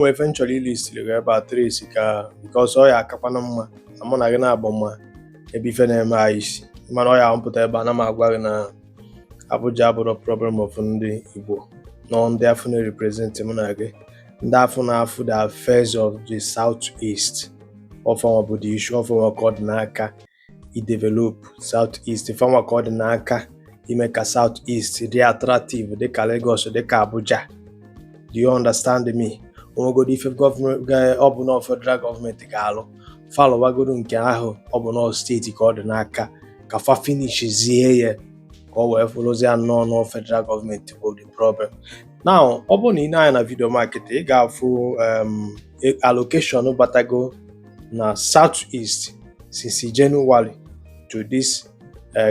Nwee ife m chọrọ ilistiri gị ebe a trace ka because ọ ya akakwana mma na mụ na gị na-abụ mma ebe ife na-eme anyị isi. Mana ọ ya mpụta ebe a na m agwa gị na Abuja abụrụ problem of ndị Igbo nọ, ndị afọ na-represent mụ na gị, ndị afọ na-afụ the affairs of the South East. Ọfanwa bụ the issue. Ọfanwa ka ọ dị n'aka i develop South East. Fanwa ka ọ dị n'aka ime ka South East dị attractive, dịka Lagos, dịka Abuja. Do you understand me? Onwegodo ife gọọmenti ọ bụ na federal gọọmenti ga-alụ, falụwagodo nke ahụ. Ọ bụ nọ steeti ka ọ dị n'aka ka fa finishizie ya, ka ọ wee fụrụzie nnọọ nọ federal gọọmenti bụ the problem. Now, ọ bụrụ na ị na-anya na video market, ị ga-afụ allocation batago na South East since January to this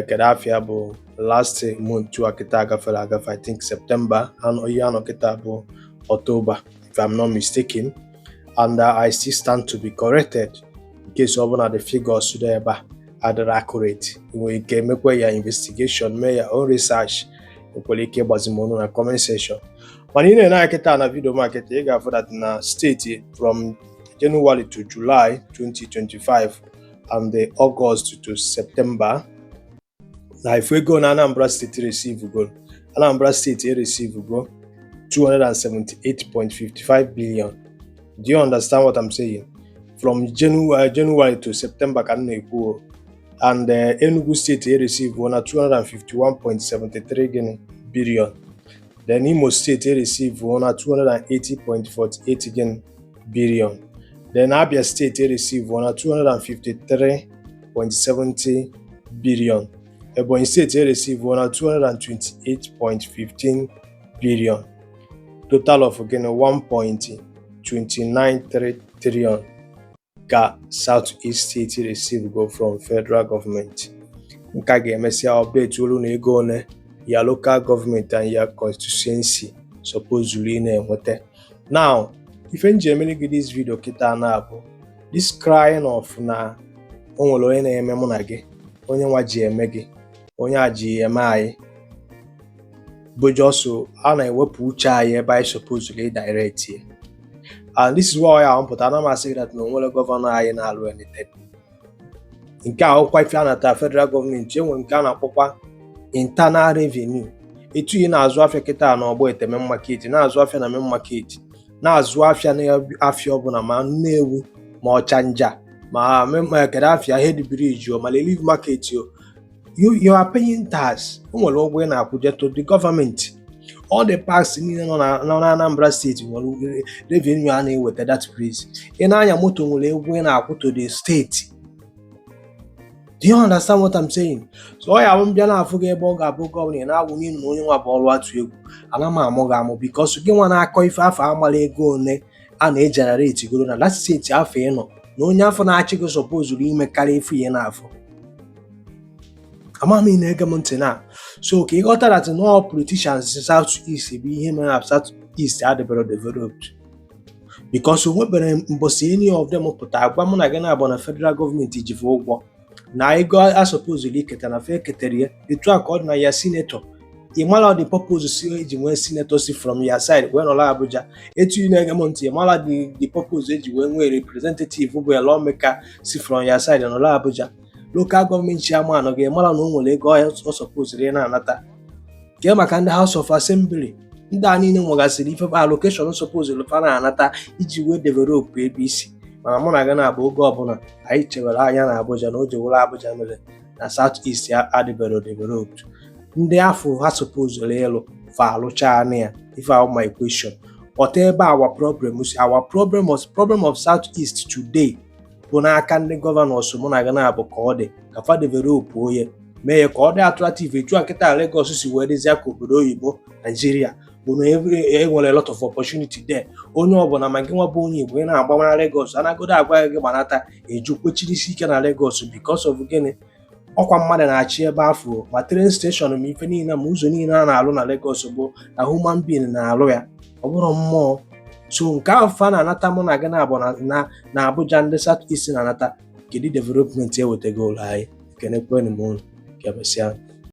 kedu afịa bụ last month a kịta gafere agafe. I think September anọ ihe anọ kịta bụ October, if I'm not mistaken, and I still stand to be corrected in case ọ bụ na the figures dị ebe a adịrị accurate. Ị nwere ike emekwa ya investigation, mee ya own research. Nwekwara ike ịgbazi m ọnụ na comment section. Mana ị na-ene anya kịta na video market, ị ga-afụ that na steeti from January to July 2025 and the August to September, na ifu ego na Anambra State receive go, Anambra State receive go 278.55 billion. Do you understand what I'm saying? From January to September ka m na-ekwu o. And Enugu State receive na 251.73 gịnị billion. Then Imo State receive na 280.48 gịnị billion. Then Abia State receive na 253.70 billion. Ebonyi State receive na 228.15 billion. Total of gịnị? 1.293 trillion ka South East State receive go from federal government. Nke a ga-emesịa update olu na ego one ya local government and ya constituency supposedly ị na-enweta. Now, ife m ji emere gị this video kịta na bụ this crying of na o nwere onye na-eme mụ na gị, onye nwa ji eme gị, onye a ji eme anyị, bụ just a na-ewepụ uche anyị ebe anyị supposedly direct ya. And this is why ọ mpụta ana m asị gị that na onwere gọvanọ anyị na-alụ anything. Nke a ọkwa ife a nata federal gọọmenti, enwere nke a na-akpọkwa internal revenue. Etu ị na-azụ afịa kịta na ọgbọ ete main market, na-azụ afịa na main market, na-azụ afịa na afịa ọbụla, ma Nnewi, ma Ọchanja, ma kedu afịa Head Bridge o, ma Relief Market o, you are paying tax. O nwere ụgwọ ị na-akwụje to the government. All the parks niile nọ na Anambra Steeti nwere revenue a na-eweta that place. Ị na-anya moto, nwere ụgwọ ị na-akwụ to the state. Do you understand what I'm saying? So ọ ya bụ m bịa na-afụ gị ebe ọ ga-abụ gọvanọ ị na-awụ n'inu na onye nwa bụ ọrụ atụ egwu. Ana m amụ gị amụ because gị nwa na-akọ ife afọ amala ego one a na-egenerate goro na that steeti afọ ị nọ, na onye afọ na-achị gị supposed ime karịa ife ihe na-afụ. Ama m ị na-ege m ntị na. So ka ị ghọta that na all politicians South East bụ ihe mere na South East adịbero developed, because o nwebere mbọsị any of them pụta gwa mụ na gị na-abụ na federal gọọmenti jife ụgwọ na ego a supposed iketa na fa eketara ya. Etu a ka ọ dị na ya senator. Ị mara the purpose si eji nwee senator si from your side wee nọrọ Abuja? Etu ị na-ege m ntị, ị mara the purpose eji wee nwee representative bụ ya lawmaker si from your side nọrọ Abuja? Local government chairman gị, mara na o nwere ego ọ supposed ị na-anata? Kee maka ndị House of Assembly? Ndị a niile nwegasịrị ife allocation supposed fa na-anata iji wee develop ebe isi. Mana mụ na gị na-abụ, oge ọbụla anyị chewere anya na Abuja na o jewere Abuja mere na South East adịbero developed. Ndị afọ ha supposed ịlụ fa alụchaa ya. Ife ahụ my question, ọta ebe our problem si, our problem of South East today bụ n'aka ndị governors mụ na gị na-abụ ka ọ dị ka fa develop onye mee ya ka ọ dị attractive, etu a kịta Lagos si wee dịzịa ka obodo oyibo. Nigeria bụ na e nwere a lot of opportunity there. Onye ọbụla, ma gị nwa bụ onye Igbo, ị na-agbanwe na Lagos, anagodo agwa gị gbanata eju kwechirisi ike na Lagos. Because of gịnị? Ọkwa mmadụ na-achị ebe afọ, ma train station, ma ife niile, ma ụzọ niile a na-alụ na Lagos bụ na human being na-alụ ya, ọ bụrụ mmụọ. So nke ahụ fa na-anata mụ na gị na-abụ na Abuja, ndị South East na-anata, kedu development ewetagoro anyị? Ekenekwenụ m unu, ka emesịa.